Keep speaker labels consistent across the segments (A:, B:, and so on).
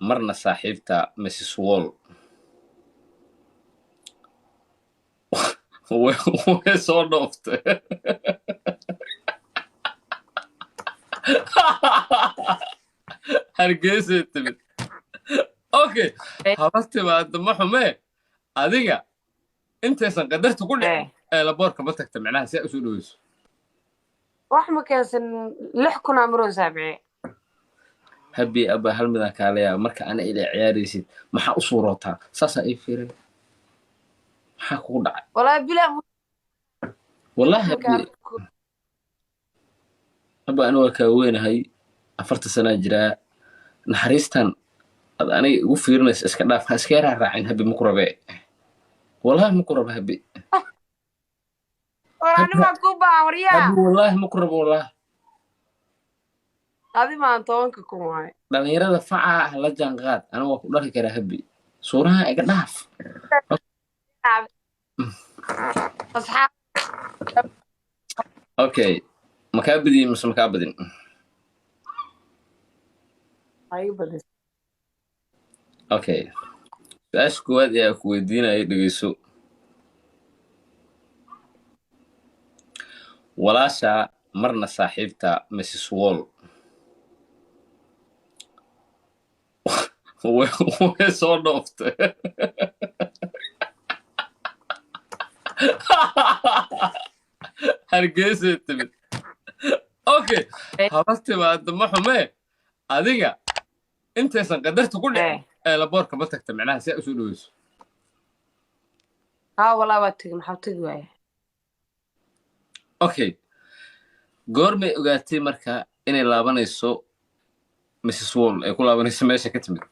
A: Marna saaxiibta Mrs Wall way soo dhooftay. Hargeysay timid. Okay, haba timaado, ma xumee. Adiga intaysan qadarta ku dhicin ee laboorka ma tagta, micnaha si aa usoo dhaweyso?
B: Wax ma keensan, 6,000 aa maroo saabiciye.
A: Habi abba, hal midaan kaala yaaba. Marka ana ila ciyaaraysid, maxaa u suurootaa? Saasaa ii fiirin, maxaa kugu dhacay?
B: Walaahi bilaa.
A: Wallahi habi abba, ani waa kaa weynahay, 40 sanaa jiraa. Naxariistan ad aniga igu fiirinaysa iska dhaaf, ha iska yaraa raacin. Habi, maku rabee, wallahi maku rabo, habi.
B: War animaa kuu baahan, waryaa.
A: Habi, wallahi maku rabo, wallahi.
B: Adi maan 10,000 waay.
A: Dhalinyarada facaa ah la jaanqaad, aniga waa ku dhali karaa. Habi, suuraha iga dhaaf.
B: Asxaab.
A: Okay, makaa badiyey mise makaa badin?
B: Waa iga badis.
A: Okay, su-aasha koowaad ee aan ku weydiinayo, dhegeyso. Walaasha marna saaxiibta Mrs Wall way soo dhooftay. Hargeysay timid. Okay, haba timaado, ma xumee. Adiga intaysan qadarta ku dhicin ee laboorka ma tagta, micnaha si aa usoo dhaweyso?
B: Haa, walaa waa tegi, maxaa tegi waaya?
A: Okay, goormay ogaatay marka inay laabanayso Mrs Wall, ay ku laabanayso meesha ka timid?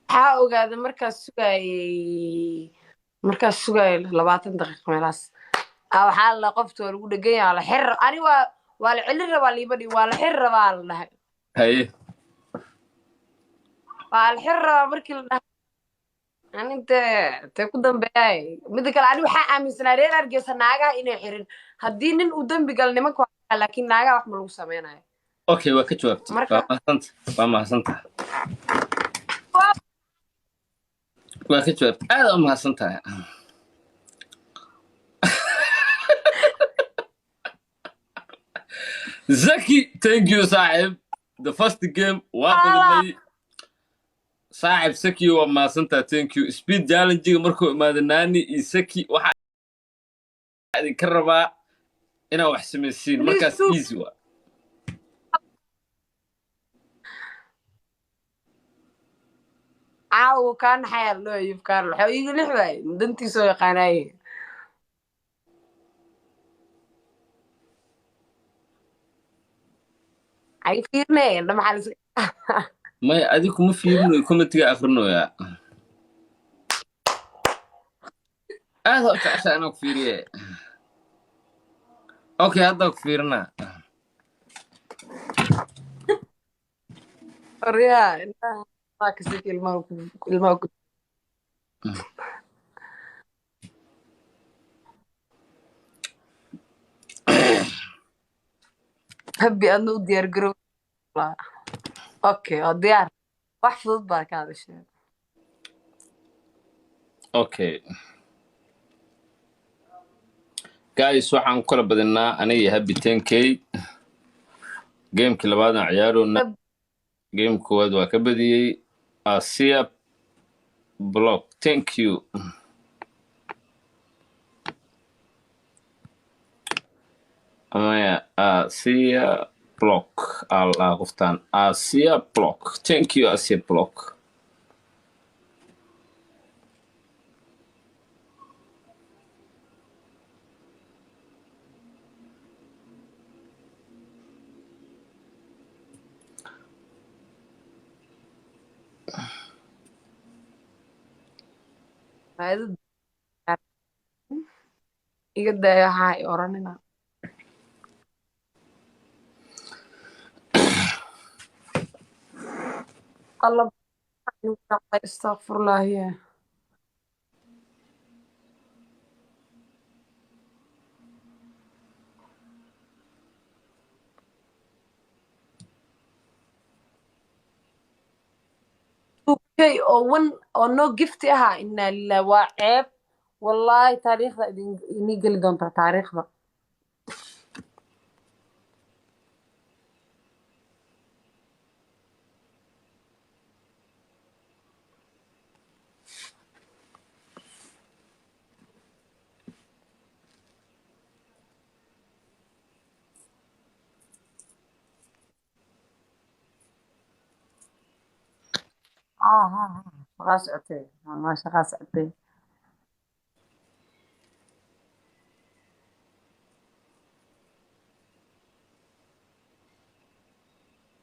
B: Waxaa ogaaday markaas sugaayay 20 daqiiq meelahaas. Waxaa la qofta waa lagu dhegan yahay, waa la xiri ani waa la celin rabaa, liibadhi waa la xiri rabaa la dhahay.
A: Haye.
B: Waa la xiri rabaa markii la dhahay, ani tee ku dambeeyay. Mida kale, ani waxaa aaminsanaa reer Hargeysa naagaha inay xirin. Haddii nin uu dembi galo, nimanka waa, laakiin naagaha wax ma lagu sameynayo.
A: Okay, waa ka jawaabtay.
B: Marka
A: Waa mahadsanta, waa mahadsantahay, waa ka jawaabtay, aad u mahadsan tahay. Zaki, thank you saaxib. The first game waa badnay, saaxib. Saki, waa mahadsantahay, thank you. Speed challenge-ga markuu imaado, Nani iyo Saki, waxaa idinka rabaa inaa wax samaysiin.
B: Please.
A: Markaas
B: Sug.
A: Easy waa.
B: Caawa kaa naxayaa loo Ayub Kaarlo, waxaa iiga lix waay dantiisoo yaqaanaaye. Ay fiirnee indha maxaa
A: Maya, adi kuma fiirinayo, commentiga akrinoyaa. Aad u jeceshaa inaan ku fiiriye. Okay, hadda ku fiirinaa.
B: Waryaa, indhaha waa kasik, ilmaha ku habi adna u diyaar garow. Okay, oo diyaar, wax fudud baa ka hadashay.
A: Okay guys, waxaan ku kala badinaa aniga iyo Happy 10K. Gamekii labaadaan ciyaarona, game koowaad waa ka badiyey. Asia Block, thank you. Maya, Asia Block allah, qoftaan Asia Block, thank you Asia Block.
B: Faa'iidada iga daya, waxaa i oranina. Allah, astaqfirullah ya. 2K oo one oo no gift ahaa. Inaa lilah, waa ceeb wallahi. Taariikhda idin inii geli doontaa taariikhda. Ah ah ah, shaqaa socotay ma shaqaa socotay.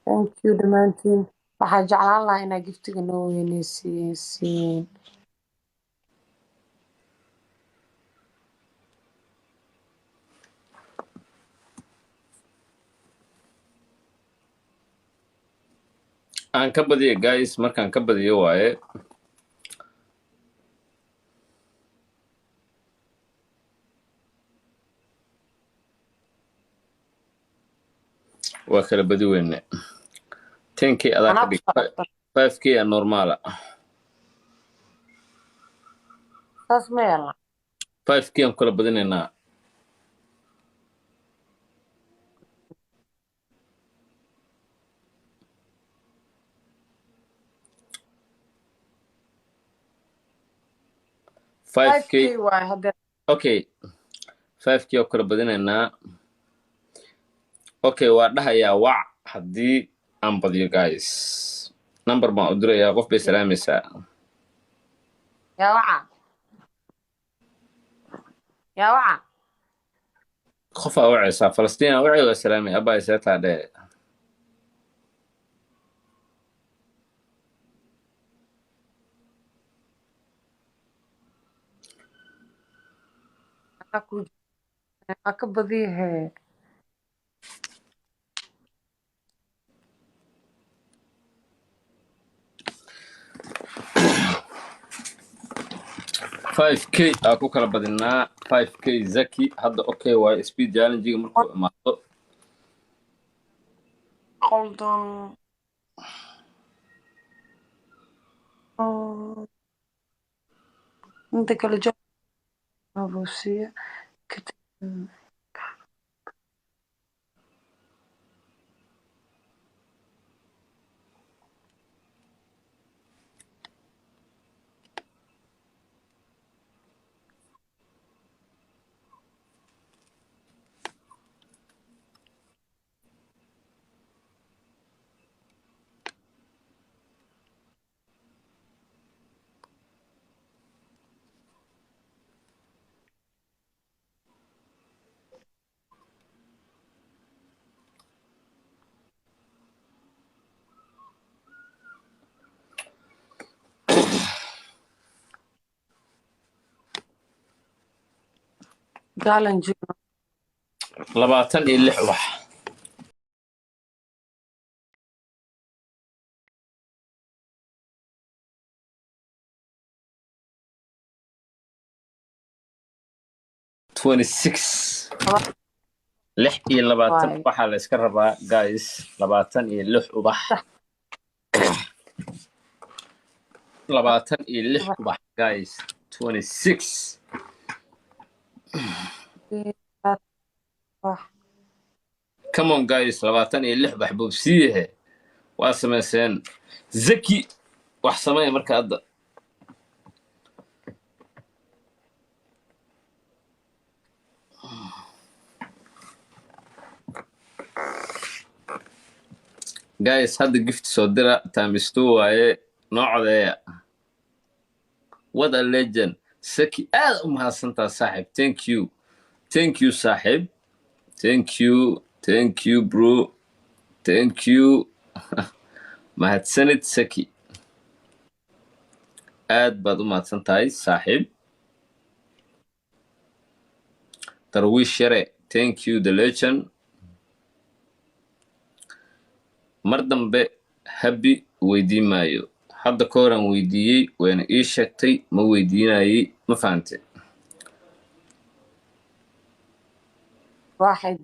B: Thank you dhammaantiin. Waxaan jeclaan lahaa inaa giftiga noo weyneysiin.
A: Aan ka badiyo guys, markaan ka badiyo waaye. Waa kala badi weyne. 10K adaa ka
B: Anaa
A: dhig.
B: kusoo qabta.
A: 5K a normaala.
B: Saas ma yeelna.
A: 5K aan kula badinaynaa. 5K.
B: 5K waaye hadda.
A: Okay, 5K oo kula badinaynaa. Okay, waa dhahayaa wac haddii aan badiyo guys. Number baan u dirayaa, qof bay salaamaysaa.
B: Yaa waca, yaa waca.
A: Qofaa wacaysaa, Falastiin aa wacay, waa salaamay, abaa seetaa dhee.
B: Anaa ku waa ka badiyahe.
A: 5K aa ku kala badinaa, 5K Zaki hadda. Okay waaye, speed challenge markuu imaado.
B: Qoldan. Oh, inta kale jawaab siiya. Challenge.
A: 26 wax. 26, 26.
B: Waaye.
A: Waxaa la iska rabaa guys 26 ubax.
B: Sax.
A: 26 ubax guys, 26.
B: Wax.
A: Come on guys, 26 ubax, bobsiyehe waa samayseen. Zaki, wax sameeya marka hadda. Guys, hadda gift soo dira, times two waaye, noo codeeya. What a legend, Saki, aad u mahadsantaa saaxib. Thank you, thank you saaxib, thank you, thank you bro, thank you. Mahadsanid Saki, aad baad u mahadsan tahay saaxiib. Darwiish Yare, thank you the legend. Mar dambe Habi weydiin maayo. Hadda ka horaan weydiiyey, wayna ii sheegtay, ma weydiinayey, ma fahante?
B: Waxay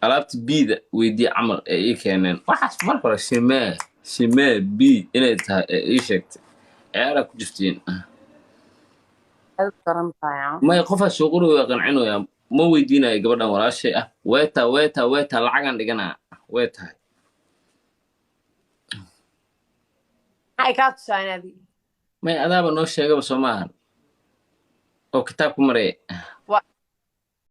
A: Alaabta biida weydii camal ee ii keeneen waxaas mar hore. Simee Shimee B inay tahay ee ii sheegtay. Ciyaaraa ku jirtiin.
B: Aad daran tahay, ah.
A: Maya, qofaa soo qoraya, qancinaya. Ma weydiinayo gabadhan walaashay ah. Weeta, weeta, weeta, lacagaan dhiganaa, way tahay.
B: Maxay kaa tusaan adi?
A: Maya, adaaba noo sheegaba, soo maahan oo kitaab ku maraya.